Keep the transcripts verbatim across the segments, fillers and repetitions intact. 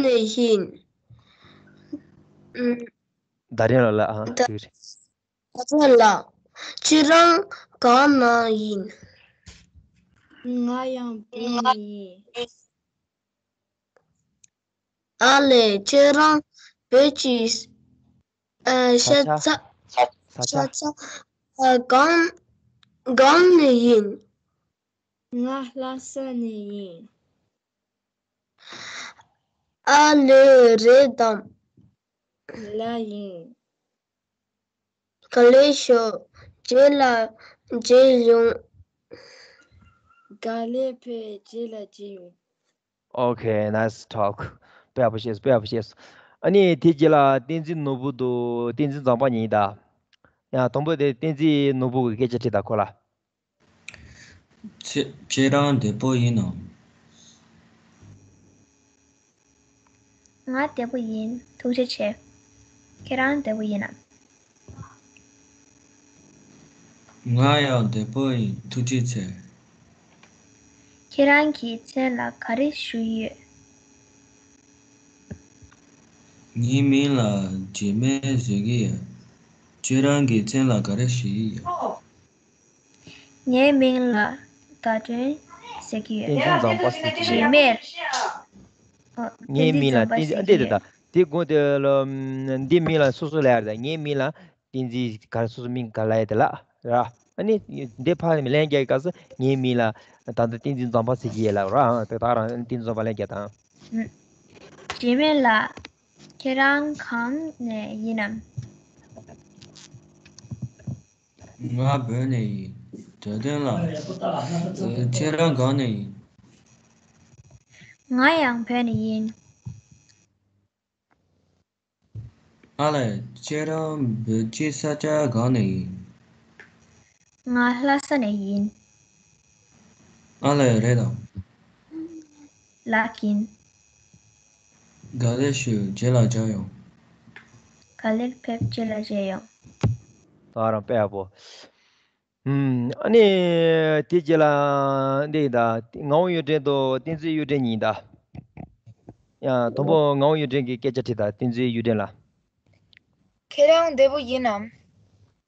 ནས་ཡིན། ཨུམ། ཟླ་སྒྲོན་ལགས་ལ་ཨ། ཟླ་སྒྲོན་ལགས། ཁྱེད་རང་གང་ནས་ཡིན། ང་ཡང་བོད་ནས་ཡིན། ཨ་ལས། ཁྱེད་རང་བོད་ཀྱི་ཨ་ས་ཆ། ས་ཆ། ས་ཆ་ཨ་གང་གང་ནས་ཡིན། ང་ལྷ་ས་ནས་ཡིན། ཨ་ལས། རེད་དམ། ལགས་ཡིན། ག་ལེ་ཤོ། རྗེས་ལ་མཇལ་ཡོང་། ག་ལེ་བོད། རྗེས་ལ་མཇལ་ཡོང་། Okay, nice talk. དཔེ་ཡག་པོ་བཤད་སོང་། དཔེ་ཡག་པོ་བཤད་སོང་། ཨ་ནི་དེ་རྗེས་ལ་བསྟན་འཛིན་ནོར་བུ་འདུག་བསྟན་འཛིན་འཛམ་བྷ་ཡིན་ད། ཡང་དང་པོ་དེ་བསྟན་འཛིན་ནོར་བུ་གི་སྐད་ཆ་དྲིས་དང་ཁོ་ལ། ཁྱེད་ཁྱེད་རང་བདེ་པོ་ཡིན་ནམ། ང་བདེ་པོ་ཡིན། ཐུགས་རྗེ་ཆེ། ཁྱེད་རང་བདེ་པོ་ཡིན་ནམ། ང་ཡང་བདེ་པོ་ཡིན། ཐུགས་རྗེ་ཆེ། ཁྱེད་རང་གི་མཚན་ལ་ག་རེ་ཞུ་ཡི་ཡོད། ངའི་མིང་ལ་འཇིགས་མེད་ཟེར་གྱི་ཡོད། ཁྱེད་རང་གི་མཚན་ལ་ག་རེ་ཞུ་ཡི་ཡོད། ངའི་མིང་ལ་ཟླ་སྒྲོན་ཟེར་གྱི་ཡོད། བསྟན་འཛིན་འཛམ་བྷ་ཟེར་གྱི་ཡོད། འཇིགས་མེད། ཨོ། ངའི་མིང་ལ་བསྟན་འཛིན་འཛམ་བྷ་ཟེར་གྱི་ཡོད། བསྟན་འཛིན་འཛམ་བྷ་ཟེར་གྱི་ཡོད། དེ་དགོངས་དེ་ལ་འདི་མིང་ལ་སོ་སོ་ལ་ཡར་ད། ངའི་མིང་ལ་བསྟན་འཛིན་ག་རེ་སོ་སོ་མིང་ག་ལ་ཡར་དེ་ལ་ར། ཨ་ནི་འདི་ཕར་ལན་རྒྱག་གི་སྐབས་སུ་ངའི་མིང་ལ་ད་ལྟ་བསྟན་འཛིན་འཛམ་བྷ་ཟེར་གྱི་ཡོད་ལབ་ར། དེ་དག་རང་བསྟན་འཛིན་འཛམ་བྷ་ལན་རྒྱག་དང་། འཇིགས་མེད་ལགས། ཁྱེད་རང་གང་ནས་ཡིན་ནམ། ང་བོད་ནས་ཡིན། ཟླ་སྒྲོན་ལགས། ཁྱེད་རང་གང་ནས་ཡིན། ང་ཡང་བོད་ནས་ཡིན། ཨ་ལས། ཁྱེད་རང་བོད་ཀྱི་ས་ཆ་གང་ནས་ཡིན། ང་ལྷ་ས་ནས་ཡིན། ཨ་ལས། རེད་དམ། ལགས་ཡིན། ག་ལེ་ཞུ། རྗེས་ལ་མཇལ་ཡོང་། ག་ལེར་ཕེབས། རྗེས་ལ་མཇལ་ཡོང་། ད་རང་དཔེ་ཡག་པོ། ཨུམ། ཨ་ནི་དེ་རྗེས་ལ་འདི་ཡིན་ད། ངག་དབང་གཡུ་སྒྲོན་དང་བསྟན་འཛིན་གཡུ་སྒྲོན་གཉིས་ད། ཡང་དང་པོ་ངག་དབང་གཡུ་སྒྲོན་གྱི་སྐད་ཆ་དྲིས་དང་། བསྟན་འཛིན་གཡུ་སྒྲོན་ལགས། ཁྱེད་རང་བདེ་པོ་ཡིན་ནམ།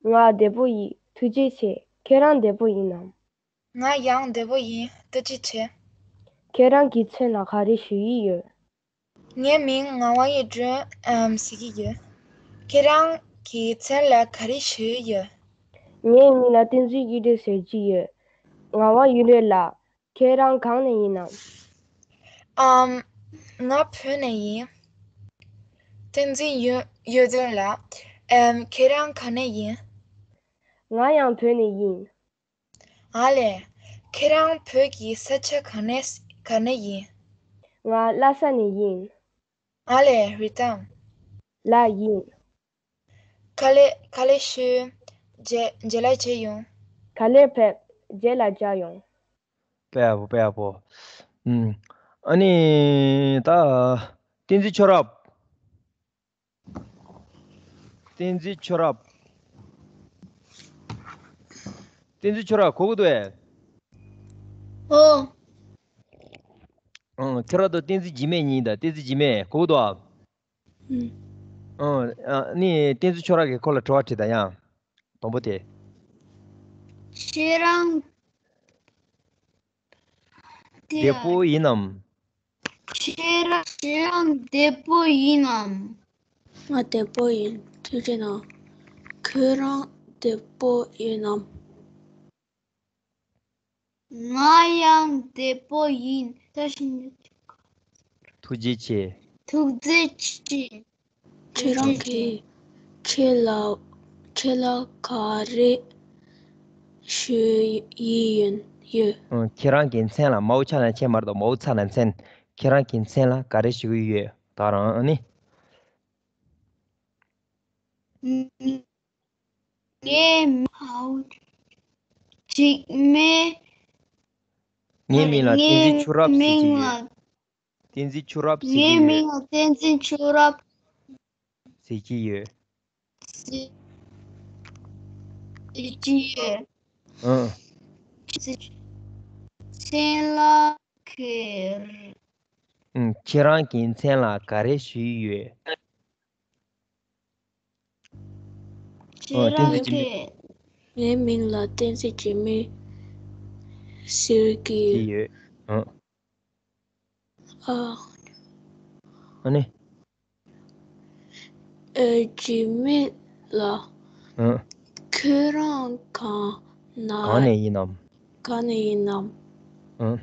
ང་བདེ་པོ་ཡིན། ཐུགས་རྗེ་ཆེ། ཁྱེད་རང་བདེ་པོ་ཡིན་ནམ། ང་ཡང་བདེ་པོ་ཡིན། ཐུགས་རྗེ་ཆེ། ཁྱེད་རང་གི་མཚན་ལ་ག་རེ་ཞུ་ཡི་ཡོད། ངའི་མིང་ངག་དབང་གཡུ་སྒྲོན་ཨམ་ཟེར་གྱི་ཡོད། ཁྱེད་རང་གི་མཚན་ལ་ག་རེ་ཞུ་ཡི་ཡོད། ངའི་མིང་ལ་བསྟན་འཛིན་གཡུ་སྒྲོན་ཟེར་གྱི་ཡོད། ངག་དབང་གཡུ་སྒྲོན་ལགས། ཁྱེད་རང་གང་ནས་ཡིན་ནམ། ཨམ། ང་བོད་ནས་ཡིན། བསྟན་འཛིན་གཡུ་གཡུ་སྒྲོན་ལགས། ཨམ། ཁྱེད་རང་གང་ནས་ཡིན། ང་ཡང་བོད་ནས་ཡིན། ཨ་ལས། ཁྱེད་རང་བོད་ཀྱི་ས་ཆ་གང་ནས་གང་ནས་ཡིན། ང་ལྷ་ས་ནས་ཡིན། ཨ་ལས། རེད་དམ། ལགས་ཡིན། ག་ལེ་ག་ལེ་ཞུ། རྗེས་རྗེས་ལ་མཇལ་ཡོང་། ག་ལེར་ཕེབས། རྗེས་ལ་མཇལ་ཡོང་། དཔེ་ཡག་པོ། དཔེ་ཡག་པོ། ཨུམ། ཨ་ནི་ད་བསྟན་འཛིན་ཆོས་རབ། བསྟན་འཛིན་ཆོས་རབ། བསྟན་འཛིན་ཆོས་རབ་གོ་གི་འདུག་ཨེ། ཨོ། ཨང་། ཁྱོད་རང་དང་བསྟན་འཛིན་འཇིགས་མེད་གཉིས་ད། བསྟན་འཛིན་འཇིགས་མེད་གོ་གི་འདུག་ཨ། ཨང་། ཨ་ནི་བསྟན་འཛིན་ཆོས་རབ་ཀྱིས་ཁོ་ལ་དྲི་བ་དྲིས་ད་ཡང་། དང་པོ་དེ། ཁྱེད་རང་བདེ་པོ་ཡིན་ནམ། ཁྱེད་རང་ཁྱེད་རང་བདེ་པོ་ཡིན་ནམ། ང་བདེ་པོ་ཡིན། ཐུགས་རྗེ་གནང་། ཁྱེད་རང་བདེ་པོ་ཡིན་ནམ། ང་ཡང་བདེ་པོ་ཡིན། བཀྲ་ཤིས་བདེ་ལེགས། ཐུགས་རྗེ་ཆེ། ཐུགས་རྗེ་ཆེ། ཁྱེད་རང་གིས་ཁྱེད་ལ་ཁྱེད་ལ་ག་རེ་ཞུ་ཡི་ཡོད། ཨང་། ཁྱེད་རང་གི་མཚན་ལ། མའོ་ཆ་ན་མཚན་མ་རེད་དོ། མའོ་ཚ་ན་མཚན། ཁྱེད་རང་གི་མཚན་ལ་ག་རེ་ཞུ་གི་ཡོད། ད་རང་ཨ་ནི། ངའི་མིང་ལ་འཇིགས་མེད། ངའི་མིང་ལ་བསྟན་འཛིན་ཆོས་རབ་ཟེར་གྱི་ཡོད། བསྟན་འཛིན་ཆོས་རབ་ཟེར་གྱི་ཡོད། ངའི་མིང་ལ་བསྟན་འཛིན་ཆོས་རབ་ཟེར་གྱི་ཡོད། ཟེར་གྱི་ཡོད། ཨང་། མཚན་ལ་ཁེར། ཨུམ། ཁྱེད་རང་གི་མཚན་ལ་ག་རེ་ཞུས་ཡོད། ཁྱེད་ཨོ། བསྟན་འཛིན་འཇིགས་མེད། ངའི་མིང་ལ་བསྟན་འཛིན་འཇིགས་མེད་ཟེར་གྱི་ཡོད། ཡོད། ཨོ། ཨ། ཨ་ནི། ཨེ། འཇིགས་མེད་ལགས། ཨ། ཁྱེད་རང་གང་ན། གང་ནས་ཡིན་ནམ། གང་ནས་ཡིན་ནམ། ཨ།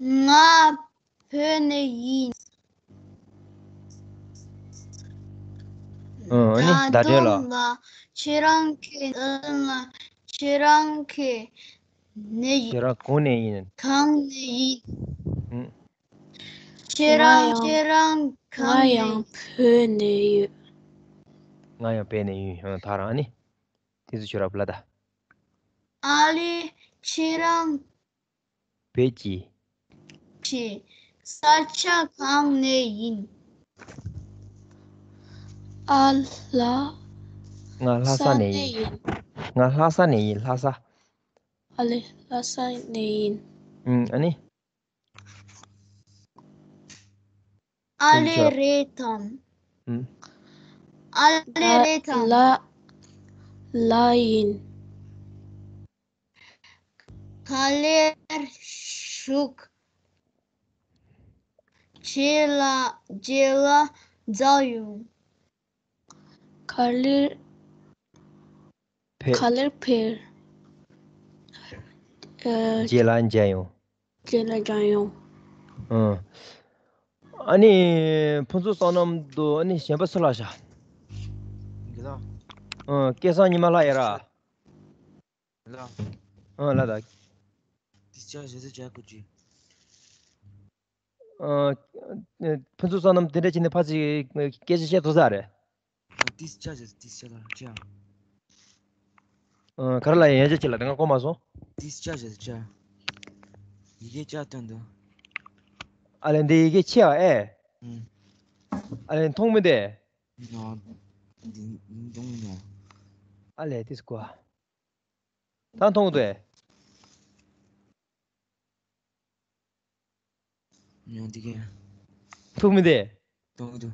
ང་བོད་ནས་ཡིན། ཨ། ཨ་ནི་ད་བརྡ་སྤྲོད་ལ། ད་དུང་ལ་ཁྱེད་རང་གི་ཨ་ལ་ཁྱེད་རང་གི་ནས་ཡིན། ཁྱེད་རང་གང་ནས་ཡིན། གང་ནས་ཡིན། ཨ། ཁྱེད་རང་ང་ཡང་ཁྱེད་རང་གང་ང་ནས་ཡང་བོད་ནས་ཡོད། ང་ཡང་བོད་ནས་ཡིན། ཨ། ད་རང་ཨ་ནི། དེ་ཚོ་ཁྱོད་རང་ལ་ད། ཨ་ལེ། ཁྱེད་རང་བོད་ཀྱི། ཀྱི་ས་ཆ་གང་ནས་ཡིན། ཨ་ལ། ང་ལྷ་ས་ནས་ཡིན། ཡིན། ང་ལྷ་ས་ནས་ཡིན། ལྷ་ས། ཨ་ལེ། ལྷ་ས་ནས་ཡིན། ཨུམ། ཨ་ནི། ཨ་ལེ་རེད་དམ། ཨུམ། ཨ་ལེ་རེད་དམ། ལ། ལ་ཡིན། ག་ལེར་བཞུགས། རྗེས་ལ་རྗེས་ལ་འཛལ་ཡོང་། ག་ལེར། ཕེབས། ག་ལེར་ཕེབས། ཨ། རྗེས་ལ་མཇལ་ཡོང་། རྗེས་ལ་མཇལ་ཡོང་། ཨ། ཨ་ནི་ཕུན་ཚོགས་བསོད་ནམས་དང་ཨ་ནི་གཞན་པ་སུ་ལ་བྱ། འདི་ལ། ཨ། སྐལ་བཟང་ཉི་མ་ལགས་ཡིན་ར། ལ། ཨ། ལ་ད། དེ་ཅག་ཞེ་ས་ཅག་གོ་ཅི། ཨ། ཕུན་ཚོགས་བསོད་ནམས་དེ་འདྲ་བྱས་ནས་ཕར་ཅིག་སྐད་ཆ་བཤད་ཐུབ་ས་རེད། ཨ། དེ་ཅག་ཞེ་ས་དེ་ཅག་ལ་ཅག་ཨ། ག་རེ་ལ་ཡང་ཡང་ཅག་ཅིག་ལ་དེ་སྔ་གོ་མ་སོང་། དེ་ཅག་ཞེ་ས་ཅག་ཡི་གེ་ཅག་སྟོན་དུ། ཨ་ལེ་འདི་ཡི་གེ་ཆེ་བ་ཨེ། ཨུམ། ཨ་ལེ་མཐོང་མི་དེ། ཨ། འདི་མཐོང་མི་ནོ། ཨ་ལེ་དེ་སྐོ། ད་མཐོང་དུ་ཨེ། ཡང་འདི་གས། ཐུག་མི་དེ། མཐོང་དུ།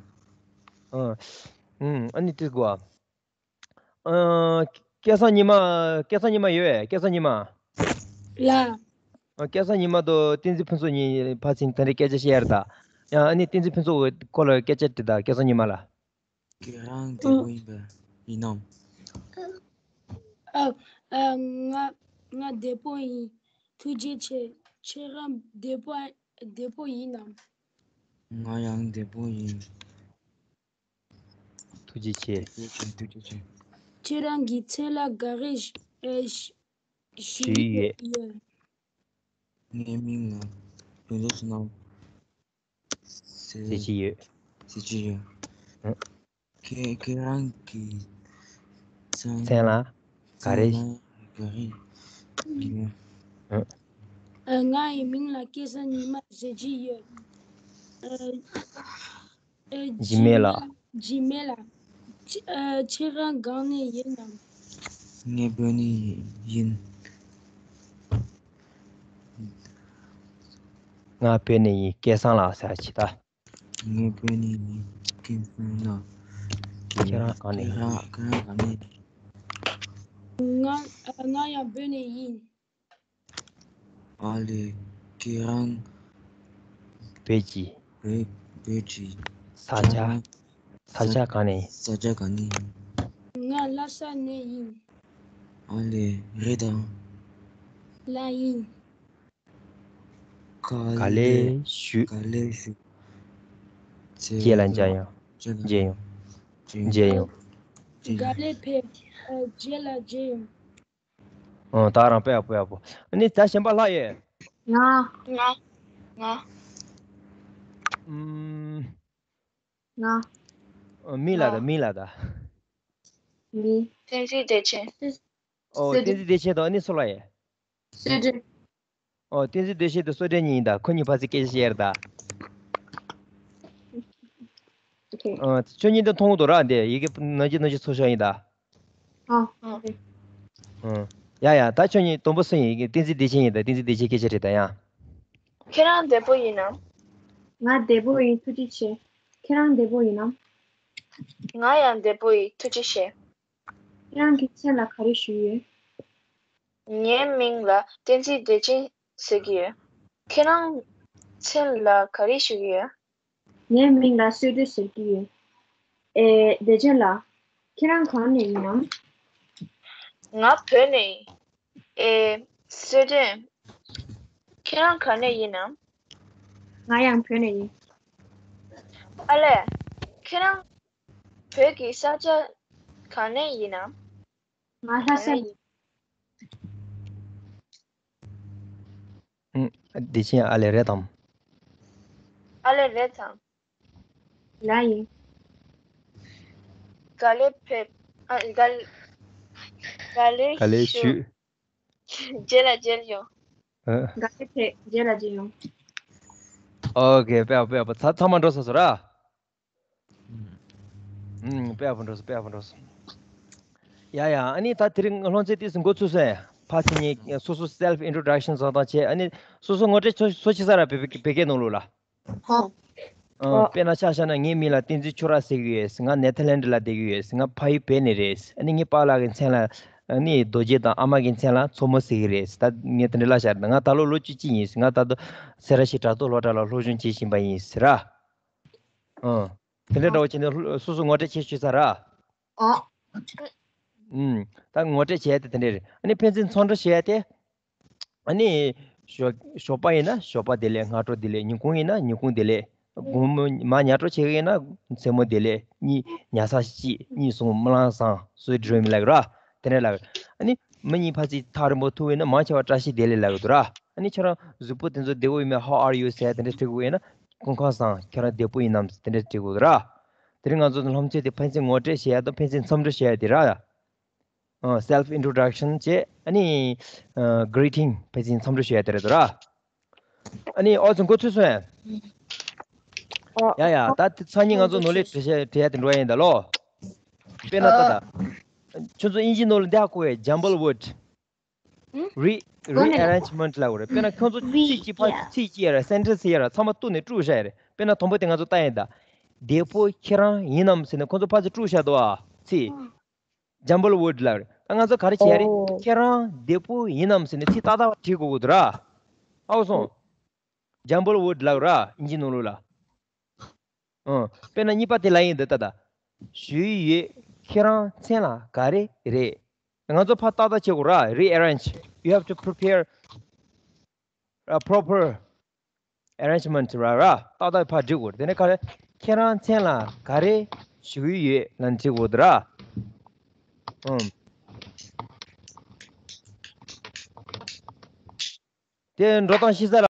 ཨ། ཨུམ། ཨ་ནི་དེ་སྐོ། ཨ། སྐལ་བཟང་ཉི་མ། སྐལ་བཟང་ཉི་མ་ཡོད་ཨེ། སྐལ་བཟང་ཉི་མ། ལ། ཨ། སྐལ་བཟང་ཉི་མ་དང་བསྟན་འཛིན་ཕུན་ཚོགས་གཉིས་ཕར་ཕྱིན་དེ་འདྲའི་སྐད་ཆ་བཤད་ཡར་ད། ཡང་ཨ་ནི་བསྟན་འཛིན་ཕུན་ཚོགས་ཀྱི་སྐོར་ལ་སྐད་ཆ་དྲིས་ད་སྐལ་བཟང་ཉི་མ་ལ། ཁྱེད་རང་བདེ་པོ་ཡིན་པ་ཡིན་ནམ། ཨ། ཨ། ང་ང་བདེ་པོ་ཡིན། ཐུགས་རྗེ་ཆེ། ཁྱེད་རང་བདེ་པོ་བདེ་པོ་ཡིན་ནམ། ང་ཡང་བདེ་པོ་ཡིན། ཐུགས་རྗེ་ཆེ། ཐུགས་རྗེ་ཆེ། ཐུགས་རྗེ་ཆེ། ཁྱེད་རང་གི་མཚན་ལ་ག་རེ་ཞུ་ཞུ་ཡོད། ངའི་མིང་ལ་ལྷུན་གྲུབ་བསོད་ནམས་ཟེར་གྱི་ཡོད། ཟེར་གྱི་ཡོད། ཨ། ཁྱེད་ཁྱེད་རང་གི་མཚན་མཚན་ལ་ག་རེ། མཚན་ལ་ག་རེ་ཡོད། ཨ། ཨ། ང་ཡི་མིང་ལ་སྐལ་བཟང་ཉི་མ་ཟེར་གྱི་ཡོད། ཨ། ཨ། འཇིགས་མེད་ལགས། འཇིགས་མེད་ལགས། ཁྱེད་ཨ། ཁྱེད་རང་གང་ནས་ཡིན་ནམ། ངས་བོད་ནས་ཡིན། ང་བོད་ནས་ཡིན། སྐལ་བཟང་ལགས་ཟེར་གྱི་ད། ངས་བོད་ནས་ཡིན། སྐལ་བཟང་ལགས། ཁྱེད་རང་གང་ནས་ཡིན། ཁྱེད་རང་གང་ནས་ཡིན། ང་ཨ། ང་ཡང་བོད་ནས་ཡིན། ཨ་ལེ། ཁྱེད་རང་བོད་ཀྱི། བོད་བོད་ཀྱི་ས་ཆ། ས་ཆ་གང་ནས། ས་ཆ་གང་ནས། ང་ལྷ་ས་ནས་ཡིན། ཨ་ལེ། རེད་དམ། ལགས་ཡིན། ག་ལེ་ཞུ། ག་ལེ་ཞུ། རྗེས་ལ་མཇལ་ཡོང་། རྗེས་ལ་མཇལ་ཡོང་། མཇལ་ཡོང་། མཇལ་ཡོང་། ག་ལེ་ཕེབས། ཨ། རྗེས་ལ་མཇལ་ཡོང་། ཨོ། ད་རང་དཔེ་ཡག་པོ་ཡག་པོ། ཨ་ནི་ད་གཞན་པ་ལྷག་ཡོད། ང་། ང་། ང་། ཨུམ། ང་། ཨོ། མིང་ལ་ད། ང་། མིང་ལ་ད། མིང་། བསྟན་འཛིན་བདེ་ཆེན། ཨོ། བསྟན་འཛིན་བདེ་ཆེན་དང་ཨ་ནི་སུ་ལ་ཡོད། བསོད་བདེ། ཨོ། བསྟན་འཛིན་བདེ་ཆེན་དང་བསོད་བདེ་གཉིས་ཡིན་ད། ཁོ་གཉིས་ཕར་ཚུར་སྐད་ཆ་བཤད་ཡར་ད། ཨོ་ཁེ། ཨོ། ཁྱོད་གཉིས་ད་མཐོང་གི་འདུག་ར་འདི། ཡི་གེ་ནང་བཞིན་ནང་བཞིན་ཚུར་ཤོག་ཡིན་ད། ཨོ། ཨོ། ཡ་ཡ། ད་ཁྱོད་གཉིས་དང་པོ་སུ་ཡིན། བསྟན་འཛིན་བདེ་ཆེན་ཡིན་ད། བསྟན་འཛིན་བདེ་ཆེན་སྐད་ཆ་དྲིས་ད་ཡ། ཁྱེད་རང་བདེ་པོ་ཡིན་ནམ། ང་བདེ་པོ་ཡིན། ཐུགས་རྗེ་ཆེ། ཁྱེད་རང་བདེ་པོ་ཡིན་ནམ། ང་ཡང་བདེ་པོ་ཡིན། ཐུགས་རྗེ་ཆེ། ཁྱེད་རང་གི་མཚན་ལ་ག་རེ་ཞུ་གི་ཡོད། ངའི་མིང་ལ་བསྟན་འཛིན་བདེ་ཆེན་ཟེར་གྱི་ཡོད། ཁྱེད་རང་མཚན་ལ་ག་རེ་ཞུ་གི་ཡོད། ངའི་མིང་ལ་བསོད་སྒྲོན་ཟེར་གྱི་ཡོད། ཨེ། བདེ་ཆེན་ལགས། ཁྱེད་རང་གང་ནས་ཡིན་ནམ། ང་བོད་ནས་ཡིན། ཨེ། བསོད་སྒྲོན། ཁྱེད་རང་ག་ནས་ཡིན་ནམ། ང་ཡང་བོད་ནས་ཡིན། ཨ་ལས། ཁྱེད་རང་བོད་ཀྱི་ས་ཆ་ག་ནས་ཡིན་ནམ། ང་ལྷ་ས་ཡིན། བདེ་ཆེན་ཨ་ལས་རེད་དམ། ཨ་ལས་རེད་དམ། ལགས་ཡིན། ག་ལེ་ཕེབས། ཨ། ག་ལེ། ག་ལེ་ག་ལེ་ཞུ། ཞུ། རྗེས་ལ་མཇལ་ཡོང་། ཨ། ག་ལེ་ཕེབས། རྗེས་ལ་མཇལ་ཡོང་། ཨོ་ཀེ། དཔེ་ཡག་པོ་དཔེ་ཡག་པོ། ཚ་ཚང་མ་འགྲོ་ཚར་སོང་ར། ཨུམ། དཔེ་ཡག་པོ་འགྲོ་སོང་། དཔེ་ཡག་པོ་འགྲོ་སོང་། ཡ་ཡ། ཨ་ནི་ད་དེ་རིང་སློབ་ཚན་ཏོག་ཙམ་འགོ་ཚུགས་སོང་། ཕར་ཚུར་གཉིས་སོ་སོ་self introduction བཟོ་སྟངས་བྱས། ཨ་ནི་སོ་སོ་ངོ་སྤྲོད་ཚོ་ཚོ་བྱེད་ས་ར། བེ་བེ་བེ་སྐད་ནང་ལོགས་ལ། ཧོ། ཨ། དཔེར་ན་ཆ་བཞག་ན་ངའི་མིང་ལ་བསྟན་འཛིན་ཆོས་རབ་ཟེར་གྱི་ཡོད། ང་ནེ་ཐར་ལན་ཌི་ལ་བསྡད་ཀྱི་ཡོད། ང་ཕ་ཡུལ་བོད་ནས་རེད། ཨ་ནི་ངའི་པཱ་ལགས་ཀྱི་མཚན་ལ་ཨ་ནི་རྡོ་རྗེ་དང་། ཨ་མ་གི་མཚན་ལ་མཚོ་མོ་ཟེར་གྱི་རེད། ད་ངས་དེ་འདྲ་ལབ་བཞག་ད། ང་ད་ལོ་ལོ་བཅུ་གཅིག་ཡིན། ང་ད་ལྟ་སེ་ར་བྱེས་དྲ་ཐོག་སློབ་གྲྭ་ལ་སློབ་སྦྱོང་བྱེད་བཞིན་པ་ཡིན་ཟེར་ར། ཨ། དེ་འདྲ་འདྲ་བོ་བྱས་ནས་སོ་སོ་ངོ་སྤྲོད་བྱེད་ཤོག་ཟེར་ར། ཨ། ཨུམ། ད་ངོ་སྤྲོད་བྱེད་ཡ་དེ་དེ་འདྲ་རེད། ཨ་ནི་ཕན་ཚུན་འཚམས་འདྲི་བྱེད་ཡ་དེ། ཨ་ནི་ཞོགས་ཞོགས་པ་ཡིན་ན་ཞོགས་པ་བདེ་ལེགས། སྔ་དྲོ་བདེ་ལེགས། ཉིན་གུང་ཡིན་ན་ཉིན་གུང་བདེ་ལེགས། དགོང་མོ་མར་ཉལ་གྲོ་བྱེད་ཀྱི་ཡིན་ན་མཚན་མོ་བདེ་ལེགས། གཉིད་ཉལ་ས་སྐྱིད། གཉིད་སོང་སྨོན་ལམ་བཟང་། sweet dream ལབ་ཀྱི་ར། དེ་འདྲ་ལབ་ཀྱི། ཨ་ནི་མི་གཉིས་ཕར་ཚུར་ཐག་རིང་པོ་ཐུག་ཡོད་ན་མང་ཆེ་བ་བཀྲ་ཤིས་བདེ་ལེགས་ལབ་ཀྱི་འདུག་ར། ཨ་ནི་ཁྱེད་རང་གཟུགས་པོ་དེ་ཚོ་བདེ་པོ་ཡོད་མེད། how are you ཟེར་དེ་འདྲ་དྲི་དགོས་ཡོད་ན་སྐུ་ཁམས་བཟང་། ཁྱེད་རང་བདེ་པོ་ཡིན་ནམ་དེ་འདྲ་དྲི་དགོས་འདུག་ར། དེ་རིང་ང་ཚོ་སློབ་ཚན་དེ་ཕན་ཚུན་ངོ་སྤྲོད་བྱེད་ཡ་དང་ཕན་ཚུན་འཚམས་འདྲི་བྱེད་ཡ་དེ་ར། ཨ། self introduction བྱས། ཨ་ནི་ཨ་greeting ཕན་ཚུན་འཚམས་འདྲི་ཞུ་ཡ་དེ་རེད་འདུག་ར། ཨ་ནི་ཨོ་ཙི་འགོ་ཚུགས་སོང་། ཡ་ཡ། ད་དེ་སང་ཉིན་ང་ཚོ་ནོར་ལས་བྲི་བྱ་བྲི་ཡ་དེ་འགྲོ་ཡ་ཡིན་ད་ལོ། དཔེར་ན་ད་ད། ཁྱོད་ཚོ་དབྱིན་ཇིའི་ནང་ལ་འདི་ཧ་གོ་བས། jumble word re rearrangement ལབ་དགོས་རེད། དཔེར་ན་ཁྱོད་ཚོ་ཚིག་གཅིག་ཕར་ཚིག་གཅིག་ཡ་ར་sentence ཡ་ར་ཚང་མ་གཏུགས་ནས་དཀྲུགས་བཞག་ཡ་རེད། དཔེར་ན་དང་པོ་དེ་ང་ཚོ་ལྟ་ཡིན་ད། བདེ་པོ་ཁྱེད་རང་ཡིན་ནམ་ཟེར་ནས་ཁོ་ཚོ་ཕར་ཚུར་དཀྲུགས་བཞག་འདུག་ཨ། ཚིག jumble word ལབ་རེད། ད་ང་ཚོ་ག་རེ་བྱེད་ཡ་རེད། ཨོ། ཁྱེད་རང་བདེ་པོ་ཡིན་ནམ་ཟེར་ནས་ཚིག་ཏག་ཏག་བྲིས་དགོས་ཀྱི་འདུག་ར། ཧ་གོ་སོང་། jumble word ལབ་ར། དབྱིན་ཇིའི་ནང་ལོགས་ལ། ཨང་། དཔེར་ན་གཉིས་པ་དེ་ལ་ཡིན་འདི་ལྟ་ད། ཞུ་ཡི་ཡོད། ཁྱེད་རང་མཚན་ལ་ག་རེ་རེད། ང་ཚོ་ཕར་ཏག་ཏག་བྱེད་དགོས་ར། rearrange. You have to prepare a proper arrangement ར་ར། ཏག་ཏག་ཕར་བྲིས་དགོས། དེ་ནས་ག་རེ། ཁྱེད་རང་མཚན་ལ་ག་རེ་ཞུ་ཡི་ཡོད་ལབ་བྲིས་དགོས་འདུག་ར། ཨང་། དེ་འགྲོ་སྟངས་ཤེས་ས་ར།